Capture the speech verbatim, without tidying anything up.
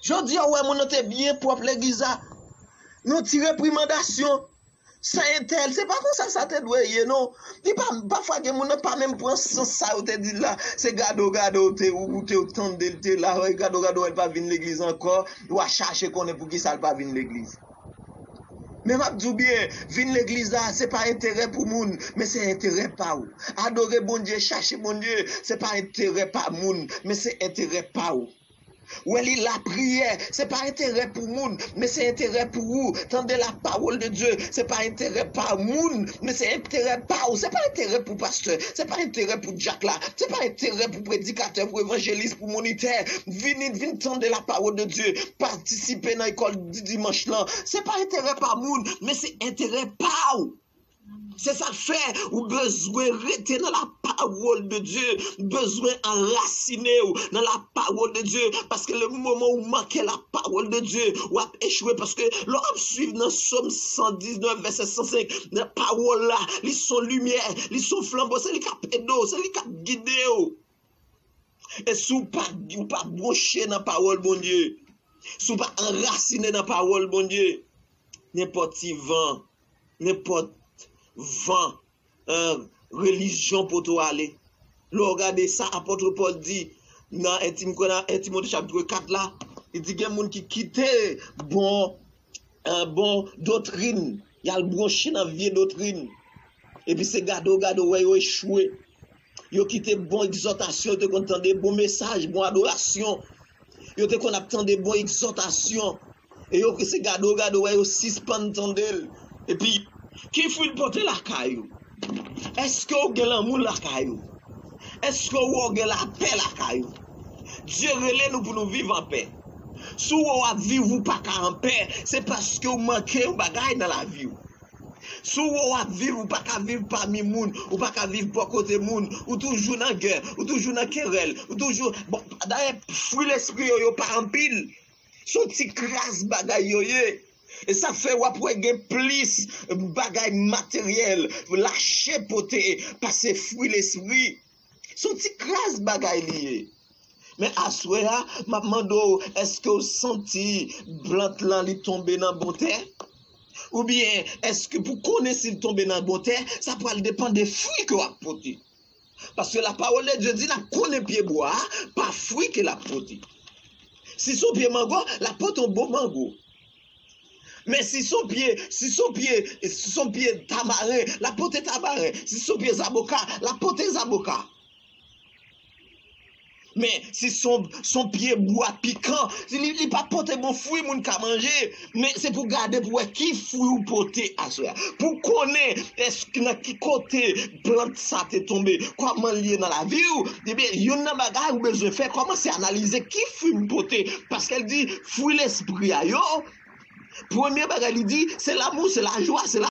Jodi a, ou wè moun nan te byen pwòp legliz la. Yon ti reprimandasyon. Sa entèl, se pa konsa sa te dwe ye, non. Li pa, pafwa gen moun nan pa menm pran sans sa yo te di l la. Se gado gado ou te, ou te tande l te la. Gado gado, l pa vin legliz ankò. W a chache konnen poukisa l pa vin legliz. Men m ap di w byen, vin legliz la, se pa enterè pou moun, men se enterè pa w. Adore Bondye, chache Bondye, se pa enterè pa moun, men se enterè pa w. Wè li lapriyè, se pa enterè pou moun, men se enterè pou ou. Tande la pawòl de Dye, se pa enterè pa moun, men se enterè pa ou. Se pa enterè pou pastè, se pa enterè pou dyak la, se pa enterè pou predikatè, pou evanjelis, pou monitè. Vini, vin tande la pawòl de Dye, patisipe nan lekòl di dimanch lan. Se pa enterè pa moun, men se enterè pa ou. Se sa k fè ou bezwen rete nan la pawòl de Dye, bezwen anrasine w nan la pawòl de Dye, paske le moman ou manke la pawòl de Dye, w ap echwe, paske lè w ap swiv nan Sòm san diznèf, vèsè san senk, nan pawòl la, li se yon limyè, li se yon flanbo, se li k ap ede w, se li k ap gide w. E si w pa, ou pa bwonche nan pawòl Bondye, si w pa anrasine nan pawòl Bondye, nenpòt ti van, nenpòt van, eh, relijyon pote w ale. Lè w gade sa apòt Pòl di nan en Tim-, en Timote chapit kat la, li di gen moun ki kite bon, eh, bon doktrin, y al bwonche nan vye doktrin. Epi se gade w gade w wè yo echwe. Yo kite bon egzòtasyon, yo te konn tande bon mesaj, bon adorasyon. Yo te konn ap tande bon egzòtasyon. E yo se gade w gade w wè yo sispann tande l. Epi, ki fwi l pote lakay ou? Èske w gen lanmou lakay ou? Èske w wè w gen lapè lakay ou? Dye rele nou pou nou viv anpè. Si w wè w ap viv ou pa ka anpè, se paske w manke yon bagay nan lavi w. Si w wè w ap viv, ou pa ka viv pami moun, ou pa ka viv bò kote moun, ou toujou nan gè, ou toujou nan kerèl, ou toujou, bon, dayè, fwi lespri yo, yo pa anpil. Se yon ti kras bagay yo ye. E sa fè w ap wè gen plis bagay materyèl, lachè pote, pase fwi lespri. Se yon ti kras bagay li ye. Men aswè a, m ap mande w, èske w santi plant lan li tonbe nan bon tè? Oubyen, èske pou konnen si l tonbe nan bon tè, sa pral depann de fwi ke w ap pote. Paske la pawòl de Dye di n ap konnen pye bwa a pa fwi ke l ap pote. Si se yon pye mango, l ap pote yon bon mango. Men si se yon pye, si se yon pye, si se yon pye tamaren, l ap pote tamaren. Si se yon pye zaboka, l ap pote zaboka. Men si se yon, se yon pye bwa pikan, li, li p ap pote bon fwi moun ka manje. Men se pou gade pou wè ki fwi ou pote aswè a. Pou konnen èske nan ki kote plant sa te tonbe, kòman l ye nan lavi w, ebyen, youn nan bagay ou bezwen fè, kòmanse analize ki fwi m pote. Paske l di, fwi lespri a yo, premye bagay li di, se lanmou, se lajwa, se